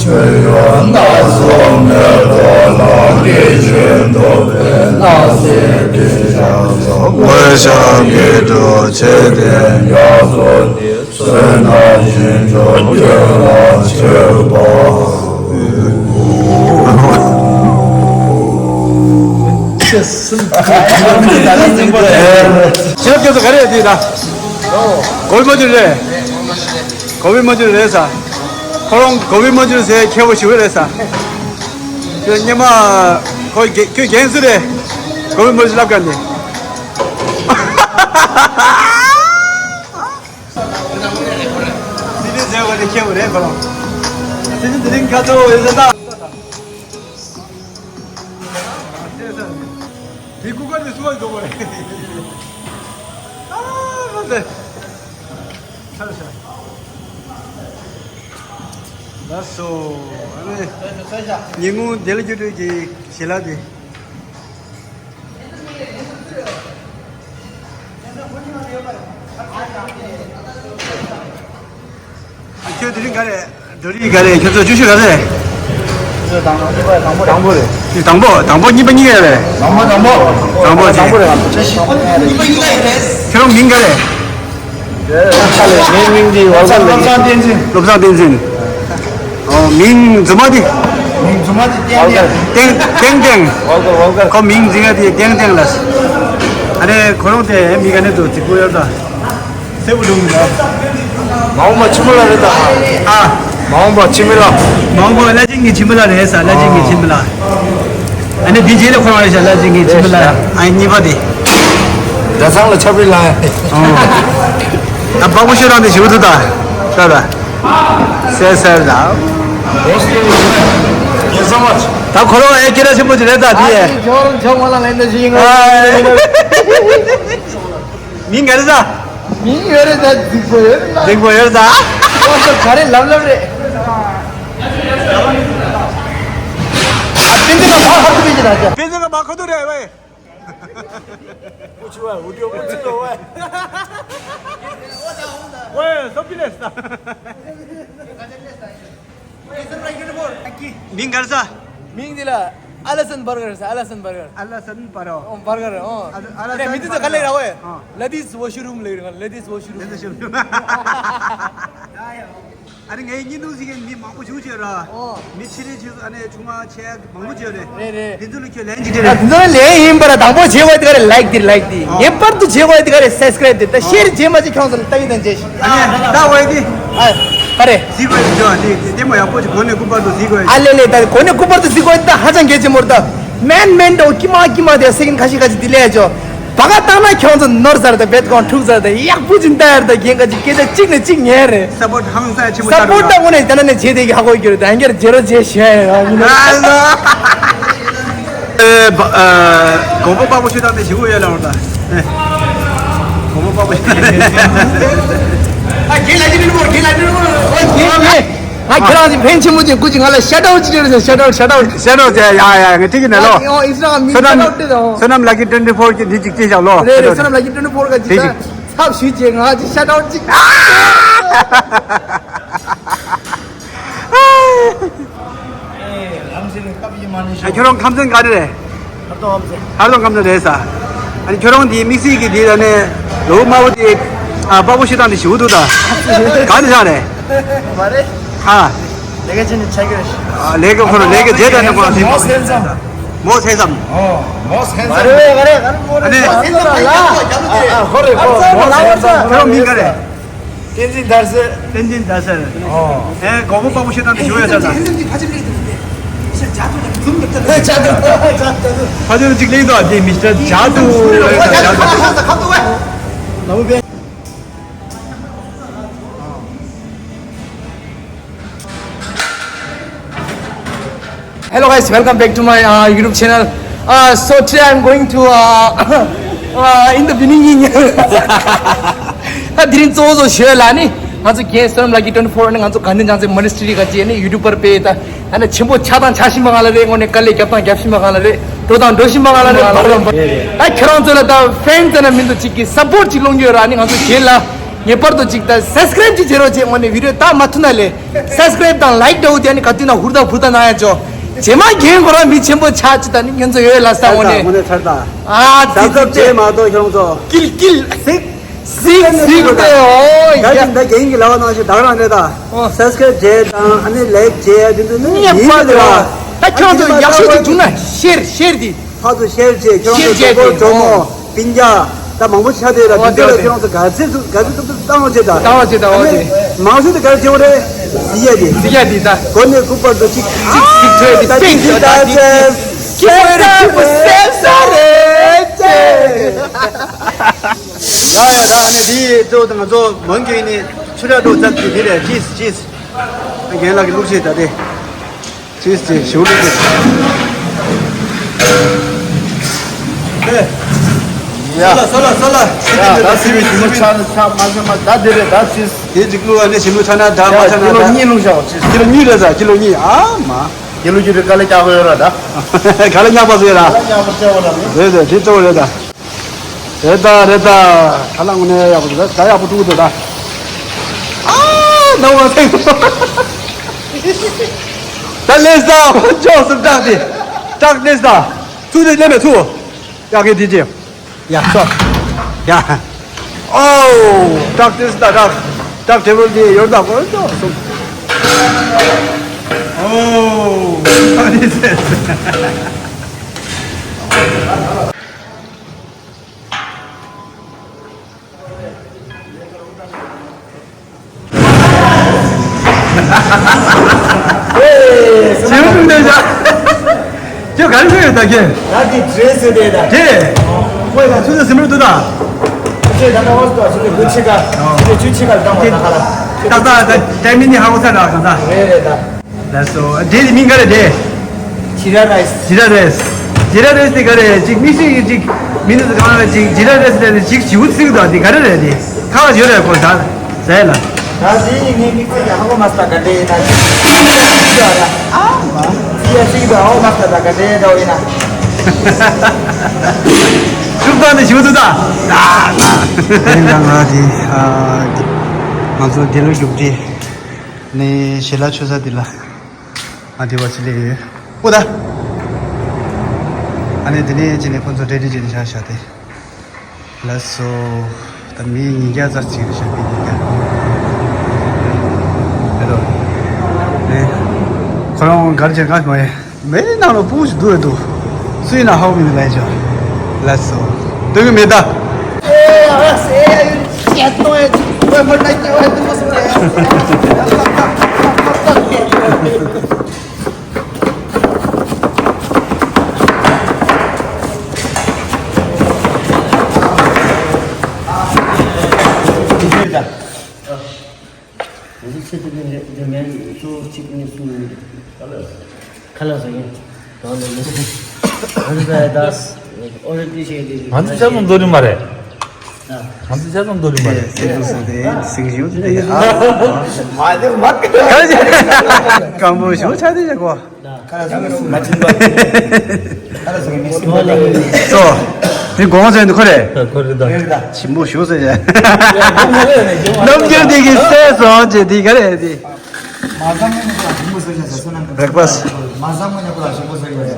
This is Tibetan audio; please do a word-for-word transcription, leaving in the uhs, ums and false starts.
ཆོས་ཡོད་སྣ་ཚོགས་མེ་ཏོག་ལ། སྐད་ཅིག་འདོད་པའི་སྣང་སྲིད་དེ་ཞག་སོགས། འོད་ཞགས་དགེ་གྲུབ་ཆོས་སྟེང་རྒྱ་མཚོ་འདི། བསོད་ནམས་ཞིང་མཆོག་སྐྱོན་ལ་མཆོད་པ། ཞབས་ཀྱི་ག་རེ་དེ་ད། གོ་བི་མ་ཅུ་རེད། གོ་བི་མ་ཅུ་རེད་ས། ཁོ་རང་གོ་བི་མ་ཅུ་ཟེར་ཁྱད་པར་ཞུ་གི་རེད་ས། ཁྱོད་སྙེ་མ། ཁོ་རྒན་ཁྱོད་རྒན་སུ་རེད། གོ་བི་མ་ཅུ་ལབ་ག་ནི། སི་ཏི་ཟེར་བ་དེ་ཁྱེད་རེད་ཁོ་རང་། སི་ཏི་དེ་རིང་ཁ་ཐོ་ཡོད་ཟེར་ད། དེ་ཀུ་ཀར་དེ་སུ་བ་འགྲོ་བ་རེད། ཨ་མ་ཟེར། ཚར་ཤག་ལགས་སོ། ཨ་ནི། ཉིན་གུང་དེ་ལ་རྒྱུ་སྤྲོད་ཀྱི་ཞལ་ལག་དེ། ཁྱོད་དེ་རིང་ག་རེ། འགྲོ་རིང་ག་རེ། ཁྱོད་ཚོ་བཅུ་བཞི་ག་རེ། དང་པོ་རེད། དེ་དང་པོ་དང་པོ་གཉིས་པ་གཉིས་ཀ་རེད། དང་པོ་དང་པོ། དང་པོ་དང་པོ་རེད། ཁྱོད་རང་མིང་ག་རེ། ངའི་མིང་འདི་བློ་བཟང་བསྟན་འཛིན། བློ་བཟང་བསྟན་འཛིན། ཨོ་མིང་རྫུན་མ་དེ། མིང་རྫུན་མ་དེ་ཏན་ཏན། ཏན་ཏན། ཁོ་མིང་རྫུན་མ་དེ་ཏན་ཏན་ལ། ཨ་ནི་ཁོ་རང་དེ་མི་ག་ནས་འདུག་རྫིག་པོ་ཡོད་ད། སེ་བུ་འདུག་མི་ད། མ་འོངས་པ་འཆི་མེད་ལགས་རེད་ད། ཨ། མ་འོངས་པ་འཆི་མེད་ལགས། མ་འོངས་པ་བླ་ཆེན་གྱི་འཆི་མེད་ལགས་རེད་ས། བླ་ཆེན་གྱི་འཆི་མེད་ལགས། ཨ་ནི་དེ་རྗེས་ལ་ཁོ་རང་རེད་ཤག་བླ་ཆེན་གྱི་འཆི་མེད་ལགས། ཨ་གཉིས་པ་དེ། གྲྭ་ཚང་ལ་ཆབ་རིལ་ལ། ཨ་དཔའ་བོ་ཤོད་རང་དེ་ཞུ་ཐུབ་ད། ད་ད། སེ་སེར་ལ། ད་ཁོ་རང་ཨེ་སྐད་གྲགས་ཆེན་པོ་ཅིག་རེད་ད་དེ། ཨ་ནི་ཇོ་རང་ཇོ་མ་ལ་ལན་ད་ཞིག་ཡིན། ཨ། མིང་ག་རེ་ཟ། མིང་ཡོད་རེད་ད། རྫིག་པོ་ཡོད་རེད་ད། རྫིག་པོ་ཡོད་རེད་ད། ཁོ་ཚོ་ག་རེ་ལབ་ལབ་རེད། ཨ་དཔེ་མཛོད་ཁང་མ་ཁ་ཐུག་རེད་ད། དཔེ་མཛོད་ཁང་མ་ཁ་ཐུག་རེད་ཝེ། ཨུ་ཆུ་ཝེ་ཨུ་ཏུ་ཨུ་ཆུ་ཝེ། ཝེ་སོ་པི་ལེ་ས། མིང་ག་རེ་ཟ། མིང་འདི་ལ་ཨ་ལ་སན་བར་གར་ཟེར། ཨ་ལ་སན་བར་གར། ཨ་ལ་སན་བར་གར། ཨོ་བར་གར། ཨོ། ཨ་ལ་ཨ་ལ་སན་མི་འདི་ཚོ་ག་ལེ་ར་ཝེ། ཨོ། ལ་དིས་ཝོ་ཤུ་རུམ་ལེ་ར། ལ་དིས་ཝོ་ཤུ་རུམ། ལ་དིས་ཝོ་ཤུ་རུམ། ཨ་ནི་ངའི་བརྙན་ཐུང་གཟིགས་མཁན་མི་མང་པོ་བྱུང་བྱས་ར། ཨོ། མི་ཕྱི་རེ་ཕྱི་སུ་ཨ་ནི་ཆུང་མ་ཆེ་མང་པོ་བྱས་རེད། རེད་རེད། དེ་ཚོ་ལ་ཁྱོད་ལན་ཅིག་སྤྲད་རེད། དེ་ཚོ་ལན་ཡིན་པར་དང་པོ་བྱེད་དགོས་དེ་ག་རེ་ལའིག་དེ་ལའིག་དེ། ཨོ། ངེས་པར་དུ་བྱེད་དགོས་དེ་ག་རེ་སབ་སི་ཀ་རེབ་དེ། ད་ཤེར་བྱེད་མ་བྱེད་ཁྱོད་ཚོ་ལ་ལྟ་ཡི་དང་བྱེད་ཤིག་ཨ་ནི་ད་འོ་དེ། ཨ། ག་རེ། གཟིགས་དགོས་དེ་ཅོ་དེ་དེ་མོ་ཡག་པོ་ཅིག་གོ་གནས་སྐུ་པར་དུ་གཟིགས་དགོས། ཨ་ལེ་ལེ། ད་གོ་གནས་སྐུ་པར་དུ་གཟིགས་དགོས་དེ་ད་ཧ་ཅང་གལ་ཆེན་པོ་རེད་ད། མེན་མེན་འདྲ་བོ་ཀི་མ་ཀི་མ་དེ་སེ་ཀེན་ཁ་ཤས་ཁ་ཤས་དེ་ལས་ཅོ། བ་ག་བཏང་ན་ཁྱོད་ཚོ་ནོར་ཚར་དང་བེད་ཀོང་འཁྲུག་ཚར་དང་ཡག་པོ་ཅིག་ལྟ་ཡར་དང་རྒན་ཁ་ཅིག་སྐད་ཆ་གཅིག་ནས་གཅིག་ཉན་རེད། སབ་པོར་ཊི་ཧང་སང་ཆེན་པོ་སབ་པོར་ཊི་ད་དངོས་གནས་ད་ན་ནས་བྱེད་དེ་གི་ཧ་གོ་གི་རེད། ད་ཡང་བསྐྱར་བརྗེ་རོགས་བྱེད་ཞུ་ཡ་ཡོད། ཨ་ལ། ཨེ་བ་ཨ་དགོན་པ་པགས་པོ་ཆོས་དང་དེ་ཞིག་གོ་ཡ་ལ་འོ་ད། ཨེ་དགོན་པ་པགས་པོ་ཆོས་དང་དེ། ཨ་རྒན་ལ་ཅི་མིན་པོ་རྒན་ལ་ཅི་མིན་པོ་ཨོ་རྒན་ཨེ། ང་ཁྱེད་རང་ཚོའི་ཕན་ཆེན་མོ་ཅན་སྐུ་མཁྱེན་ང་ལ་ཤཊ་ཨའུཊ་ཅིག་སྤྲད་རོགས་ཞུ། ཤཊ་ཨའུཊ། ཤཊ་ཨའུཊ་ཟེར་ཡ་ཡ་ང་ཁྲིད་ཀྱི་ནས་ལོ། ཨོ་ཨིན་སི་ཊ་གྷ་རམ་མིང་ཤཊ་ཨའུཊ་སྤྲད་དང་། བསོད་ནམས་ལ་ཀི་ཊུ་ཝེན་ཊི་ཕོར་གྱི་འདི་ཅིག་ཅིག་བཞག་ལོ། རེད་རེད། བསོད་ནམས་ལ་ཀི་ཊུ་ཝེན་ཊི་ཕོར་ག་ཅིག་ཅིག་ད་ཚབ་ཞུས་བྱས་ང་ཅིག་ཤཊ་ཨའུཊ་ཅིག་ཨ་ཁྱོད་རང་ཁམས་ཚན་ག་རེ་རེད། ཧར་རྡོ་ཁམས་ཚན། ཧར་རྡོ་ཁམས་ཚན་རེད་ས། ཨ་ནི་ཁྱོད་རང་དེ་དམིགས་བསལ་གྱི་དེ་ལ་ནས་ལོ་དམར་པོ་དེ་ཨ་དཔའ་བོ་ཤི་སྟངས་དེ་ཞུ་འདུག་ད། ག་ནས་ཆགས་རེད། མ་རེད། ཨ། ལས་ཀ་བྱེད་ནས་ཆགས་ཀྱི་རེད། ཨ་ལས་ཀ་ཁོ་རང་ལས་ཀ་བྱེད་དང་ནས་ཁོ་རང་དེ་མོ་ཧེན་སམ། མོ་ཧེན་སམ། ཨོ། མོ་ཧེན་སམ། མ་རེད་མ་རེད་མ་རེད། ཨ་ནི། ཧེན་སམ་ལ། ཨ་ཨ་ཁོ་རེད་ཁོ་མོ་ཧེན་སམ། ཁྱོད་རང་མིང་ག་རེད། བསྟན་འཛིན་དར་སེར། བསྟན་འཛིན་དར་སེར། ཨོ། ཨེ་དགོན་པ་དཔའ་བོ་ཤི་སྟངས་དེ་ཞུ་ཡ་ཆ་ཚང་། ཕ་ཆེན་གཅིག་ལེགས་དོ་དེ་མི་སི་ཊར་ཇ་དུ་ལེགས་དོ་ཇ་དུ། Hello guys, welcome back to my uh, YouTube channel. Uh, so today I'm going to uh, uh, in the beginning. ད་དེ་རིང་གཙོ་བོ་བཟོ་ཞུ་ཡ་ལ་ནི་ང་ཚོ་རྒན་བསོད་ནམས་ལ་ཀི་ཊུ་ཝེན་ཊི་ཕོར་ནི་ང་ཚོ་དགའ་ལྡན་ལྕང་ཚན་མོ་ནེ་སི་ཊི་རི་ག་ཅེ་ནི་ཡུ་ཊུབ་པར་པེ་ད་ཨ་ནི་ཆེན་པོ་ཆགས་དང་ཆགས་བཞིན་པ་གང་ལ་རེད། དངོས་གནས་དཀའ་ལས་རྒྱབ་དང་རྒྱབ་བཞིན་པ་གང་ལ་རེད། འགྲོ་དང་འགྲོ་བཞིན་པ་གང་ལ་རེད། ད་ཁྱེད་རང་ཚོ་ལ་ད་ཕེན་ཙམ་ན་མིན་འདུག་ཅིག་གི་སབ་པོར་ཊི་ཅིག་སློང་རྒྱུ་ཡོད་ར་ནི་ང་ཚོ་རྒན་ལ། ངེས་པར་དུ་ཅིག་ད་སབ་སི་ཀ་རེབ་ཅིག་བྱེད་རོགས་བྱེད། དངོས་གནས་བི་ཌི་ཡོ་ལྟ་མ་ཐུབ་ན་ལས་སབ་སི་ཀ་རེབ་དང་ལའིཀ་འདྲ་བོ་དེ་ནི་ག་དུས་ན་ཧུར་ཐག་ཧུར་ཐག་གནང་ཡ་ཅོ། རྗེས་མ་རྒན་ཁོ་རང་མི་ཆེན་པོ་ཆགས་ཅིག་ད་ནི་ཁྱོད་ཚོ་ཡོད་ལ་ས་དངོས་གནས། དངོས་གནས་ཚར་ད། ཨ་ཙི་ཙི་ཙི། བྱེད་མ་གཏོགས་ཁྱོད་ཚོ། ཀིལ་ཀིལ། གཟིགས། གཟིགས་གཟིགས་ཏེ་ཨོ་ཡ། ད་ཅིག་ད་རྒན་གྱི་ལབ་པ་ནང་བཞིན་ད་ག་རང་རེད་ད། ཨོ། སབ་སི་ཀ་རེབ་བྱེད་དང་ཨ་ནི་ལའིཀ་བྱེད་དེ་ཚོ་ནི་ངེས་པར་དུ་ད་ཁྱོད་ཚོ་ཡག་ཤོས་ཅིག་བྱུང་ན་ཤེར་ཤེར་དེ། ཕར་ཚུར་ཤེར་བྱེད། ཁྱོད་རང་ཚོ་གྲོགས་པོ་གྲོགས་མོ་སྤུན་ཀྱག་ད་མང་པོ་ཆགས་བསྡད་ཡོད་ལ། འོ་དེ་ཚོ་ལ་དེ་ཁྱོད་རང་ཚོ་ག་ཚོད་ཚུགས་ག་ཚོད་ཐུབ་ཐུབ་བཏང་རོགས་བྱེད་ད། བཏང་རོགས་བྱེད་ད། འོ་དེ། མང་ཤོས་དེ་ག་རེ་བྱེད་འོ་རེད། གཟིགས་ཡ་དེ། གཟིགས་ཡ་དེ་ད། མགོ་ནས་སྐུ་བར་དུ་གཅིག་གཅིག་གཅིག་ཐོས་དེ་ད་གཅིག་གཅིག་ད་གཅིག་གཅིག་ཁྱི་ཕོ་རེ་ཁྱི་ཕོ་སེམས་ས་རེད་ཅེ། ཡ་ཡ་ད་ནི་དེ་གཙོ་བོ་ང་ཚོ་མོན་གྱི་ནི་ཆུ་ར་འགྲོ་ཙམ་གྱི་དེ་རེད། ཅིས་ཅིས། རྒན་ལགས་ཀྱི་གླུ་གཞས་ད་དེ། ཅིས་ཅིས་ཞུ་ལུགས་ཅིས། ཡ། སོ་ལ་སོ་ལ་སོ་ལ། ཡ་ད་སི་མི་ཞིམ་པོ་ཆགས་ན་ཆགས་མ་ཆགས་མ་ད་དེ་རེད་ད་ཅིས། དེ་གཅིག་བླུགས་ཨ་ནི་ཞིམ་པོ་ཆགས་ན་ད་མ་ཡ་ཆགས་ན་ཀི་ལོ་ད། གཉིས་བླུགས་བཞག་ཅིས། ཀི་ལོ་གཉིས་རེད་ད། ཀི་ལོ་གཉིས་ཨ་མ། ཀི་ལོ་གཉིས་རེད། དཀའ་ལས་རྒྱག་དགོས་ཡོད་ར་ད། དཀའ་ལས་རྒྱག་པ་བཟོས་ར། དཀའ་ལས་རྒྱག་པ་བྱས་པ་ར་མི། རེད་རེད་དེ་གཙོ་བོ་རེད་ད། རེད་ད་རེད་ད། ད་ལ་དངོས་གནས་ཡག་པོ་འདུག་ད་ད་ཡག་པོ་ཐུག་འདུག་ད། ཨ་ནང་བ་ཐེངས་ད་ལེས་ད་ཅོག་སུ་བཏགས་ཏེ་བཏགས་ཏེ་ད་ཐུག་ཏེ་ལེ་མེ་ཐུག་ཡག་གི་དེ་ཅི་ཡ་ཤོ་ཡ་ཨོ་བཏགས་ཏེ་ད་བཏགས་བཏགས་ཏེ་བོ་དེ་ཡོར་ད་གོ་ཅོག་སུ་ཨོ་ཨ་ནི་ཟེར། ཨེ། ཅིའུ་ཀྲུང་ཏེ་ཤ། ཁྱོད་ག་རེ་ལྷོད་ཡོད་ད་ཁྱེད། ད་དེ་འདྲེས་སུ་བསྡད་ད། དེ། ཁོས་ད་ཚུལ་དུ་སིམ་རུ་འདུག་ད། ཁྱོད་ད་ལྟ་བ་སུ་ད་ཚུལ་དུ་དགུ་ཕྱི་ཀ། ཁྱོད་ཆུ་ཕྱི་ཀ་ལ་བཏང་བ་ད་ཁ་ལ། ད་ད་ད་ཊའི་མིང་ནི་ཧ་གོ་ཚར་ད་གང་ད། རེད་རེད་ད། ལགས་སོ། འབྲས་དེ་མིང་ག་རེ་འབྲས། ཇི་ར་རའི་སི། ཇི་ར་རའི་སི། ཇི་ར་རའི་སི་དེ་ག་རེ་ཅིག་མིག་ཤེལ་གྱི་ཅིག་མི་འདུག་གང་རེ་ཅིག་ཇི་ར་རའི་སི་དེ་ཅིག་ཞིབ་ཚིག་དང་དེ་ག་རེ་རེད་དེ་ཁ་བ་ཡོད་རེད་གོ་ད་ཟེར་ལ། ད་དེ་ངའི་མིག་ཚིག་ཡག་པོ་མ་སྟག་ག་འདྲེ་ཡིན་ན་ཅིག་ཅིག་ཡོད་ར་ཨ་མ་ཅི་ཡ་ཅིག་ད་ཨོ་མ་སྟག་ད་ག་འདྲེ་འདྲ་བོ་ཡིན་ན། ཤུགས་དང་ནི་ཞུ་དུ་ད། དེ་ནི་ད་ང་དེ་ཨ་ང་ཚོ་དེ་ལོ་རྒྱུགས་དེ་ནི་ཞེ་ལ་ཆོས་ས་དེ་ལ། ཨ་དེ་བ་ཅི་ལས་ཡོད། པོ་ད། ཨ་ནི་དེ་ནས་ཅི་ནས་ཁོ་ཚོ་གྲ་སྒྲིག་བྱས་ནས་བཞག་བཞག་སྟེ། ལགས་སོ། ད་མི་ཉིས་བརྒྱ་ཙམ་ཅིག་རེད་ཤག་མི་ཉིས་བརྒྱ། ཨེ་རོ། ནས། ཁོ་རང་གར་བྱེད་ག་མ་ཡེ། མེད་ནང་ལ་སྤུ་གུ་ཞིག་འདུག་ཡོད་འདུག་སུ་ཡིན་ན་ཧ་གོ་མི་འདུག་ལབ་ཡ་ཅིག་ལགས་སོ། སྡོད་གི་མེད་ད། ཨེ་ཨ་སེ་ཡ་ཡུལ་ཅེ་ཏོ་ཡ་ཅིག་ཝེ་མ་ཏ་ཀྱ་ཝེ་ཏི་མ་སུ་ཏ་ཡ། ང་ཚོ་ཆེད་དུ་ནི་རེད་དེ་མེད་གཙོ་བོ་གཅིག་གཉིས་གསུམ་ཡོད་རེད། ཁ་ལག་ཟ་མཁན་གང་ལ་ཡོད། ང་ཚོ་ད་ད་ཨོ་རེད་དེ་བྱས་དེ་ང་ཚོ་ཆ་ཚང་འདོར་རིམ་མ་རེད། ང་ཚོ་ཆ་ཚང་འདོར་རིམ་མ་རེད། སེམས་སུ་སོང་སྟེ་སེང་ཞིང་དེ་ཨ། མ་དེ་མ་སྐམ་པོ་ཞོ་ཆ་དེ་བྱ་གོ། སོ། དེ་དགོང་ཟེར་འདུག་ཁོ་རེད། ཁོ་རེད་ད། ཞིམ་པོ་ཞུ་ཟེར་བྱས། རྣམ་འགྱུར་དེ་གི་སེ་སོང་བྱས་དེ་ག་རེད་དེ། མ་ཟ་མོ་ཉོ་ཁོ་ལ་ཞིམ་པོ་ཟེར་བྱས་བསོད་ནམས། བྷེག་ཕ་སི། མ་ཟ་མོ་ཉོ་ཁོ་ལ་ཞིམ་པོ་ཟེར་བྱས།